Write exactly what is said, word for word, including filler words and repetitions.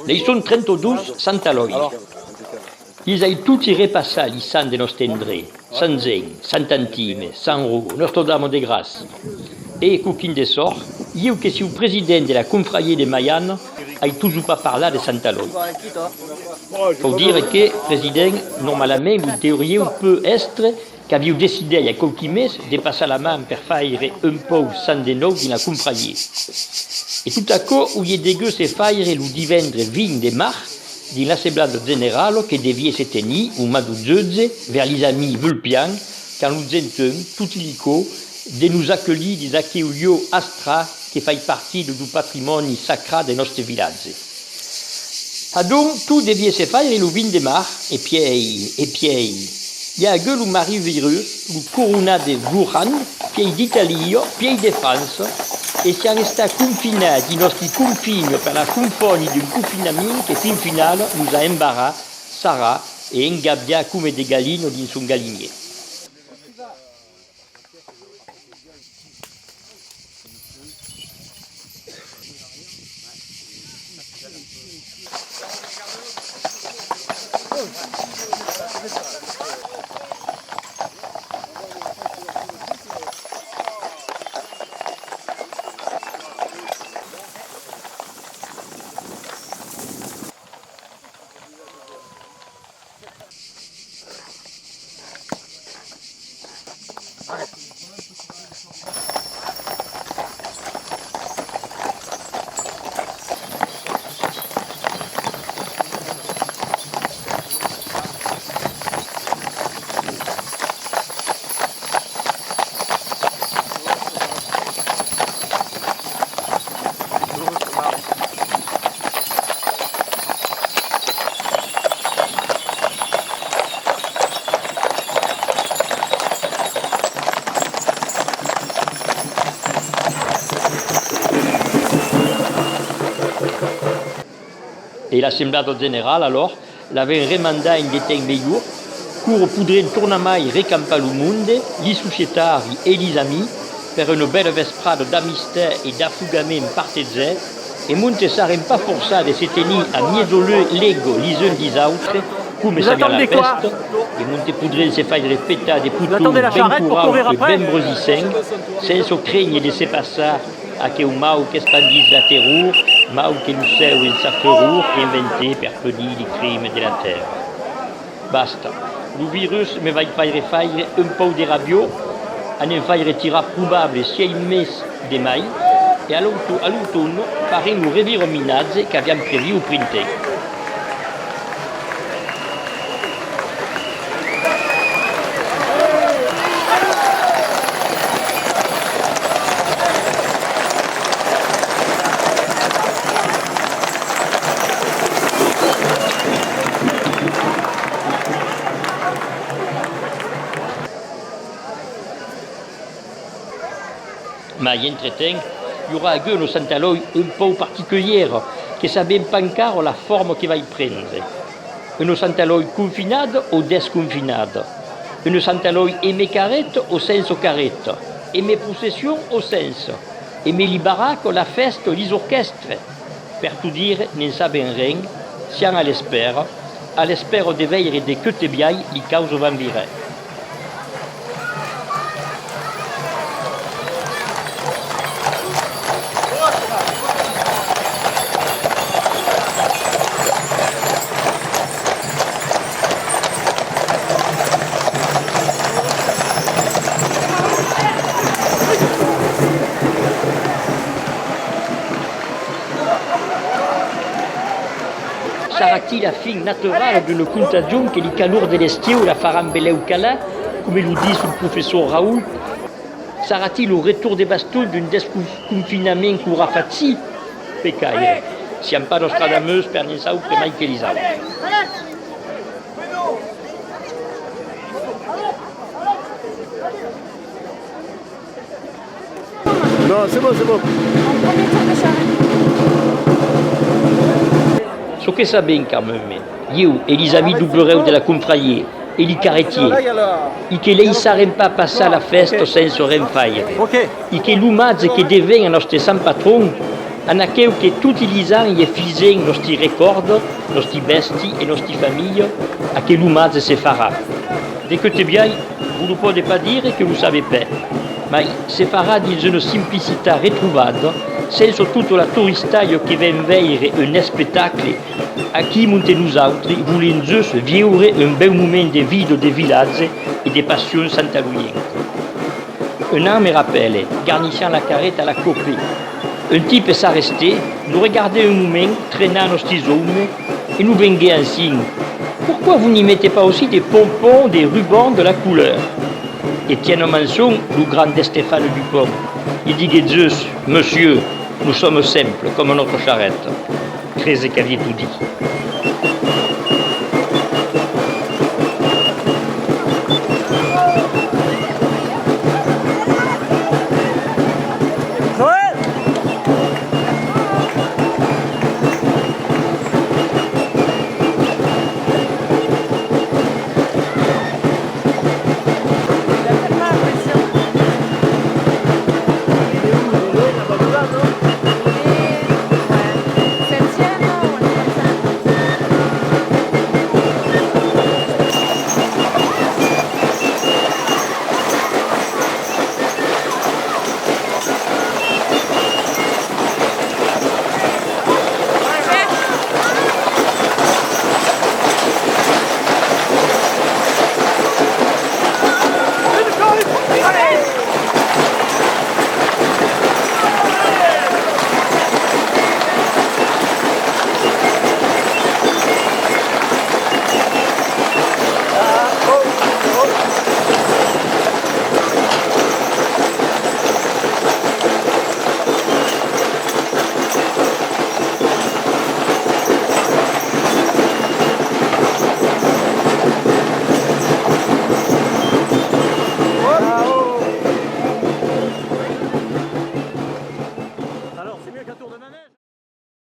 N'ei son trenta-dos Sant Alòi. Lis ai toti repassats, li sants de nòste endrech, Sant Gèn, Sant Antime, Sant Ròc, Nòstra Dama de Gràcia. E, coquin de sòrt, ieu que siáu president de la confrariá de Malhana, ai totjorn pas parlat de Sant Alòi. Fau dire que, president, normalament, lo deuriáu pas èstre, qu'aviáu decidit i a quauqui mes de passar la man per faire un pauc sang de nòu dins la confrariá. E tot aquò auriá degut se faire lo divendres vint de març, dins l'assemblada generala que deviá se tenir au mas dau jutge, vers lis amics vulpians, quand lo gentunh, toti li còps, de nos aculhir dins aqueu luec astrat que fai partida dau patrimòni sacrat de nòste vilatge. Adonc, tot deviá se faire lo vint de març, e pièi, e pièi, i a agut lo marrit virus, lo coronat de Wuhan, pièi d'Itàlia, pièi de França, e siam estats confinats dins nòsti confins per la confòrnia d'un confinament que fin finala nos a embarrat, sarrats e engabiats coma de galinas dins son galinièr. E l'assemblada generala, alòr, l'avèm remandat en de temps melhors, quora podrem tornamai recampar lo monde, li societaris e lis amics, per una bèla vesprada d'amistat e d'afogament partejat, e monte sarem pas forçats de se tenir a mièja lèga lis uns dis autres, coma s'aviá la pèsta, e monte podrem se faire petar de potons ben corauts e ben brusissents, sensa crénher de se passar aqueu mau qu'espandís la terror, mau que lo cèu en sa furor inventèt per punir li crimes de la tèrra. Basta, lo virus me vai faire faire un pauc de rabior, anem faire tirar probable sièis mes de mai, e a l'auto-, a l'automne farem lo reviraminatge qu'aviam previst au printemps. Mai, entretemps, i aurà agut una Sant Alòi un pauc particulièra, que sabèm pas encara la forma que vai prendre. Una Sant Alòi confinada o desconfinada? Una Sant Alòi emé carreta o sensa carreta? Emé procession o sensa? Emé li barracas, la fèsta, lis orquèstres? Per tot dire, ne'n sabèm ren, siam a l'espèra, a l'espèra de veire de queute biais li causas van virar. Sarà-quí la fin naturala d'una contagion que li calors de l'estiu la faràn belèu calar, coma lo ditz lo professor Raoult? Sarà-quí lo retorn de baston d'un desconfinament qu'aurà fach ci? Pecaire, siam pas Nostradamus per nosautres mai que lis autres. Non, c'est bon, c'est bon. Çò que sabèm quand même, ieu e lis amics dau burèu de la confrariá e li carretiers, e que laissarem pas passar la fèsta sensa ren faire, e que l'omatge que devèm a nòste sant patron En aqueu que toti lis ans i efisem nòsti recòrds, nòsti bèsti e nòsti familhas, aquel omatge se farà. De que te biai, vos lo pòde pas dire que lo sabe pas, mai se farà dins una simplicitat retrobada, sensa tota la toristalha que ven veire un espectacle. Aquí monte nosautres volem just viure un bèu moment de vida de vilatge e de passion santaloienca. Un an me rapèle, garnissiam la carreta a la copè. Un tipe s'arrestè, nos regardè un moment trenar nòstis òmes e nos venguè en signe: Pourquoi vous n'y mettez pas aussi des pompons, des rubans, de la couleur? Etienne Manson, lo grand Estefane Dupont, li diguè just: Monsieur, nous sommes simples comme notre charrette. Crese qu'avié tot dit.